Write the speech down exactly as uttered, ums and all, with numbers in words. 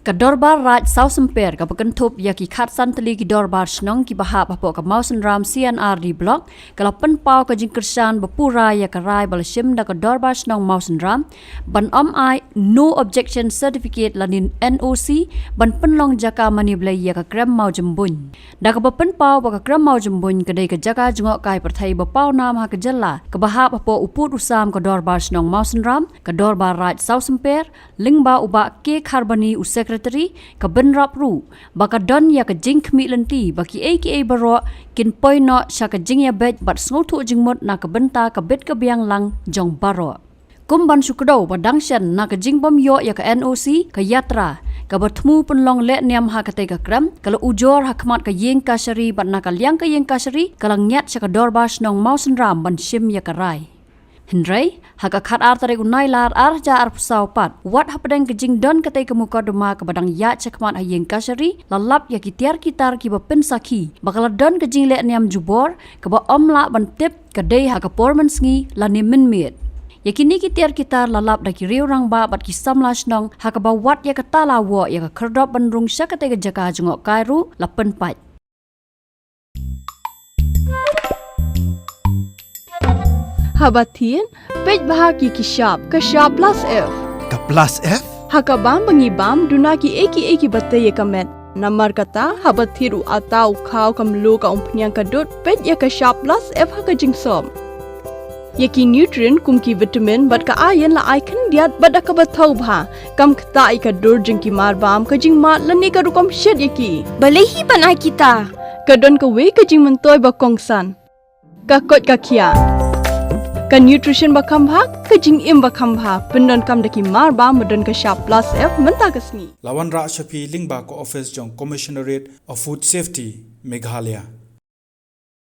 Ka Dorbar Raid Sawsymper kaba kynthup ïa ki khatsan tylli ki dorbar shnong kiba hap hapoh ka Mawsynram C and R D Block ka la pynpaw ka jingkyrshan ba pura ïa ka rai ba la shim da ka Dorbar Shnong Mawsynram ban ym ai No Objection Certificate lane N O C ban pynlong jaka mane blei ïa ka krem mawjymbuiñ. Da kaba pynpaw ba ka krem mawjymbuiñ ka dei ka jaka jngohkai pyrthei ba pawnam ha ka jylla kaba hap hapoh u pud u sam ka Dorbar Shnong Mawsynram, ka Dorbar Raid Sawsymper, lyngba u Bah K Kharbani u Secretary, ka bynrap ruh ba ka don ïa ka jingkhmih lynti ba kiei kiei baroh kin poi noh sha ka jingïabeit bad sngewthuh jingmut na ka bynta ka bit ka biang lang jong baroh. Kum ban shu kdew ba dang shen na ka jingbym ïoh ïa ka N O C, ka Yatra kaba thmu pynlong lehniam ha katei ka krem ka la ujor ha khmat ka ïing kashari bad na ka liang ka ïing kashari ka la ngiat sha ka Dorbar Shnong Mawsynram ban shim ïa ka rai. Hynrei ha ka khatar tarik u Nailar arhajar arphew saw pat, wat hapdeng ka jingdon katei ka mukotduma kaba dang ïaid shakhmat ha ïing kashari, la lap ïa ki tiar ki tar kiba pynsakhi ba ka la don ka jinglehniam jubor kaba ym lah ban tip ka dei ha ka por mynsngi lane mynmiet. Ïa kine ki tiar ki tar la lap da ki riew rangbah bad ki samla shnong ha kaba wat ïa ka tala woh ïa ka khyrdop ban rung sha katei ka jaka jngohkai ruh la pynpait. Haba thied, peit bha ki ki shap, ka shap plus F. Ka plus F? Ha ka bam ba ngi bam duna kiei kiei kiba tei ïa ka met. Namar kata, haba thied u atta, u khaw, ka mluh, ka umphniang, ka dud, peit ïa ka shap plus F ha ka jingsop. Ïa ki nutrient kum ki vitamin bad ka iron la ai khyndiat bad da kaba thaw bha. Kam ktah ïa ka dur jong ki marbam, ka jingmad lane ka rukom shet ïa ki. Balei hi ban ai kita? Ka don kawei ka jingmyntoi ba kongsan. Ka koit ka khiah. Ka nutrition ba kham bha, ka jingim ba kham bha. Pyndonkam da ki marbam ba don ka shap plus F mynta ka sngi. La wanrah sha phi lyngba ka office jong Commissionerate of Food Safety, Meghalaya.